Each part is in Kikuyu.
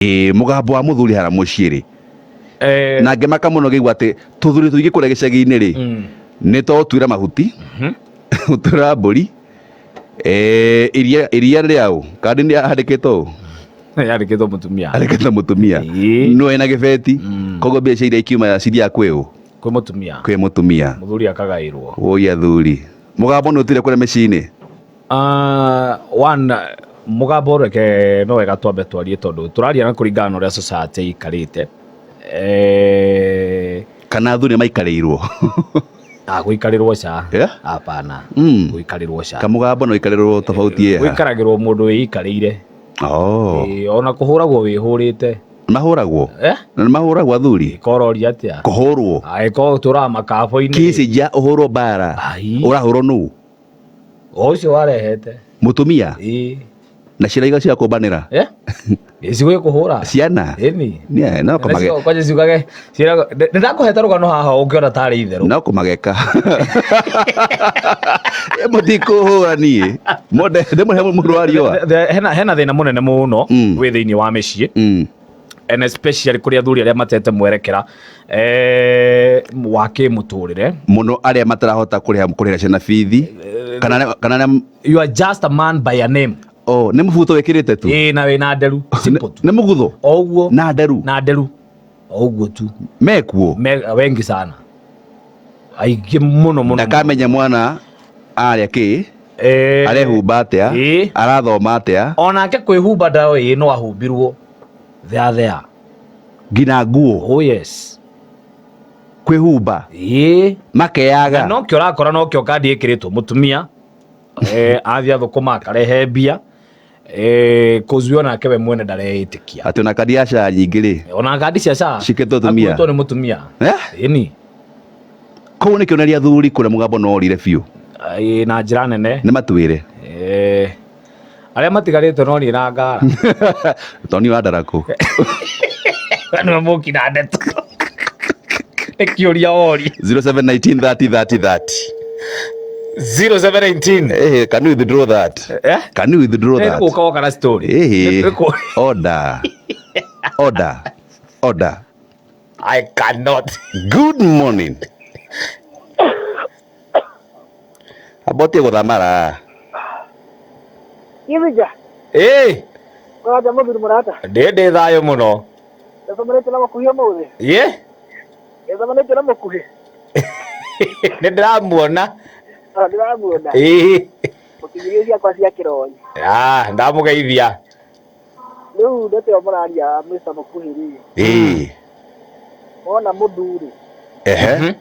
Ĩĩ, mũgambo wa mũthuri hara mũciĩ rĩ, Eh, na ngĩmaka mũno ngĩigua atĩ tũthuri tũingĩ kũrĩa gĩcagi-inĩ rĩ, nĩ to ũtuĩra mahuti, ũtuĩra mbũri, eh, iria iria rĩaũ kandi nĩ handĩkĩtwo ũ? Yandĩkĩtwo mũtumia. Andĩkĩtwo mũtumia. No ena gĩbeti, koguo mbeca iria ikiuma cithiaga kwĩ ũ? Kwĩ mũtumia. Kwĩ mũtumia. Mũthuri akagaĩrwo. Woi athuri, mũgambo nĩ ũtire kũrĩa mĩciĩ-inĩ. One, mũgambo reke no wega twambe twarie tondũ tũraria na kũringana na ũrĩa society ĩikarĩte. Eh, Kana athuri maikarĩirwo? Ah, gũikarĩrwo ca. Yeah? Hapana. Gũikarĩrwo ca. Kamũgambo no ikarĩrwo tofauti ĩha. Gũikaragĩrwo mũndũ wĩikarĩire. Oh. Ĩĩ, ona kũhũragwo wĩhũrĩte. Mahũragwo? Eh? Na nĩ mahũragwo athuri? Kororia atĩa? Kũhũrwo. Angĩkorwo ũtũraga makabũ-inĩ. Kĩci ũhũrwo mbara. Ai. Ũrahũrwo nũ? O ũcio warehete. Mũtumia? Ĩĩ. Na ciana iga cia kũmbanĩra? Eh? Ĩci gwĩkũhũra. Ciana? Ĩni. Yeah, no kũmage. Nacio kwanja ciugage ciĩragwo nĩ ndakũhete rũgano haha ũngĩona tarĩ itherũ. No kũmageka. Mũtikũhũra niĩ. Monde ndĩmũhe mũndũ wa riũa. Hena thĩna mũnene mũno wĩ thĩinĩ wa mĩciĩ. And especially kũrĩ athuri arĩa matete mwerekera wa kĩmũtũrĩre. Mũno arĩa matarahota kũrĩha kũrĩhĩra ciana bithi kana arĩa. You are just a man by a name. Oh, nĩ mũbuto wĩkĩrĩte tu. Ĩĩ, na wĩna nderu. Simple tu. Nĩ mũgutho. O ũguo. Na nderu. Na nderu. O ũguo tu. Mekuo. Me, wengi sana. Aingĩ mũno mũno. Ndakamenya mwana arĩa kĩ. Arehumba atĩa. Arathoma atĩa. Onake kwĩhumba ndoĩ no ahumbirwo. There there. Nginya nguo. Oh yes. Kwĩhumba. Ĩĩ. Makeyaga. Na nokĩo ũrakora nokĩo kandi ĩkĩrĩtwo mũtumia. Athiĩ athũkũma akarehe mbia. Kũzuio onake we mwene ndareĩtĩkia. Atĩ ona kandi ya SHA nyingĩ rĩ. Ona kandi cia SHA. Cikĩtwo atumia. Akuĩtwo nĩ mũtumia. Eh? Ĩni. Koguo nĩ kĩonereria athuri kũrĩa mũgambo no orire biũ. Ĩĩ, na njĩra nene. Nĩ matwĩre. Arĩa matigarĩte no niĩ na ngara. Tondũ niĩ wa ndarakũ. Nĩwe mũki na ndeto. Nĩ kĩũria woria. 0719 30 30 30. 0719. Eh, can you withdraw that? Eh? Can you withdraw Nĩ that? gũka woka na story. Eh. Nĩ kũ- Order. Order. Order. I cannot. Good morning. Abotie gũthamara. Githija, Ĩĩ, kũraja mũthuri mũrata. ndĩ thayũ mũno. Nĩtũmanĩte na mũkuhĩ ũmũthĩ. Ye? Nĩtũmanĩte na mũkuhĩ. Nĩ ndĩramuona. Ah, ndĩramuona. Ĩĩ. Mũkinyĩrie ciakwa cia kĩroi. Ah, ndamũgeithia. Rĩu ndeto ĩyo mũraria Mr. Mũkuhĩ rĩ. Ĩĩ. Wona mũthuri. Ehe.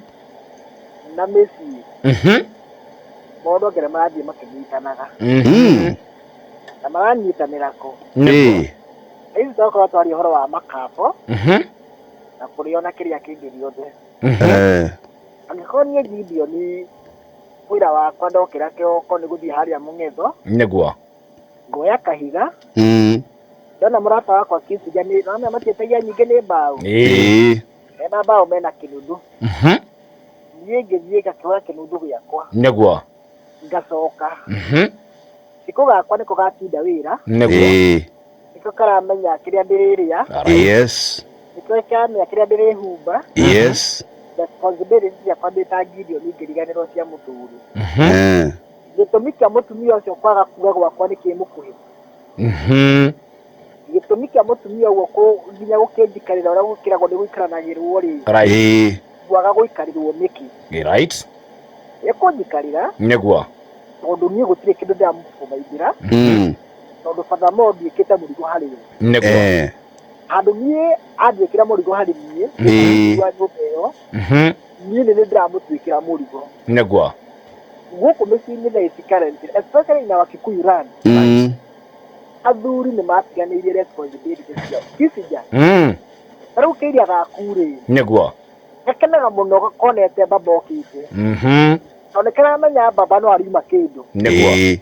Na mĩciĩ. Maũndũ angĩ marathiĩ makĩnyitanaga. Na maranyitanĩra kũ? Ĩĩ. Hizi twakorwo twaria ũhoro wa makabo. Na kũrĩa na kĩrĩa kĩngĩ gĩothe. Angĩkorwo niĩ Gideon wĩra wakwa ndokĩra kĩroko nĩ gũthiĩ harĩa mũng'etho. Nĩguo. Ngoya kahiga. Ndona mũrata wakwa Kisiga nĩ nona matiĩtagia nyingĩ nĩ mbaũ. Ĩĩ. Mena mbaũ mena kĩnundu. Niĩ ngĩthiĩ ngakĩoya kĩnundu gĩakwa. Nĩguo. Ngacoka. Gĩko gakwa nĩko gatinda wĩra. Nĩguo. Nĩko karamenya kĩrĩa ndĩrĩrĩa. Yes. Nĩko karamenya kĩrĩa ndĩrĩhumba. Yes. Responsibility ciakwa ndĩ ta Gideon ngĩriganĩrwo cia mũthuri. Gĩtũmi kĩa mũtumia ũcio kwaga kuga gwakwa nĩ kĩmũkuhĩ. Gĩtũmi kĩa mũtumia ũguo nginya gũkĩnjikarĩra ũrĩa gũkĩragwo nĩ gũikaranagĩrwo rĩ. Right. Kwaga gũikarĩrwo nĩkĩ? Right. Ĩkũnjikarĩra. Nĩguo. Tondũ niĩ gũtirĩ kĩndũ ndĩramũbaithĩra. Tondũ furthermore ndiĩkĩte mũrigo harĩ we. Nĩguo. Handũ niĩ anjĩkĩra mũrigo harĩ niĩ. Wa nyũmba ĩyo. Niĩ nĩ ndĩramũtuĩkĩra mũrigo. Nĩguo. Gũkũ mĩciĩ-inĩ thaa ici currently, especially in our Kikuyu land, athuri nĩ matiganĩirie responsibility ciao. Kisija, ta rĩu kĩiria gaku rĩ, Nĩguo. gakenaga mũno konete baba okĩte. Tondũ nĩ karamenya baba no ariuma kĩndũ. Nĩguo.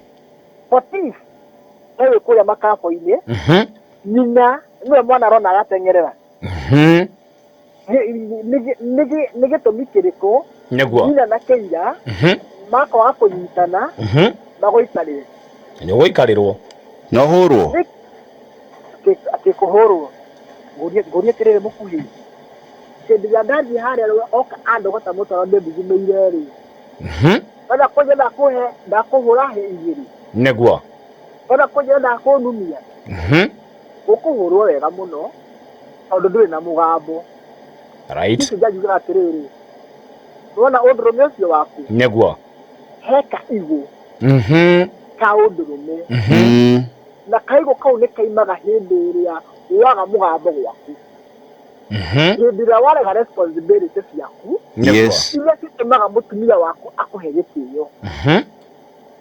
What if, we wĩ kũrĩa makabo-inĩ, nyina nĩwe mwana arona agateng'erera. Nĩ gĩtũmi kĩrĩkũ Nĩguo. nyina na kĩira makwaga kũnyitana magũikarĩre? Nĩ ũgũikarĩrwo. No hũrwo. Atĩ kũhũrwo. Ngũrie ngũrie atĩrĩrĩ mũkuhĩ. Hĩndĩ ĩrĩa ndathiĩ harĩa rĩ, oka andogota mũtaro ndĩthugumĩire rĩ. Wenda kũnjĩra ndakũhe ndakũhũra hĩ igĩrĩ. Nĩguo. Wenda kũnjĩra ndakũnumia. Ũkũhũrwo wega mũno tondũ ndũrĩ na mũgambo. Right. Niĩ njanjugaga atĩrĩrĩ. Wona ũndũrũme ũcio waku Nĩguo. he kaigũ ka ũndũrũme na kaigũ kau nĩ kaimaga hĩndĩ ĩrĩa waga mũgambo gwaku hĩndĩ ĩrĩa warega responsibility ciaku Yes. iria citũmaga mũtumia waku akũhe gĩtĩo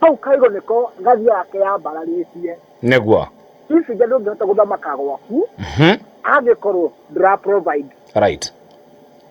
kau kaigũ nĩko gathiaga keyambararĩtie Nĩguo. ici ndũngĩhota gũthamaka gwaku angĩkorwo ndũra provide Right.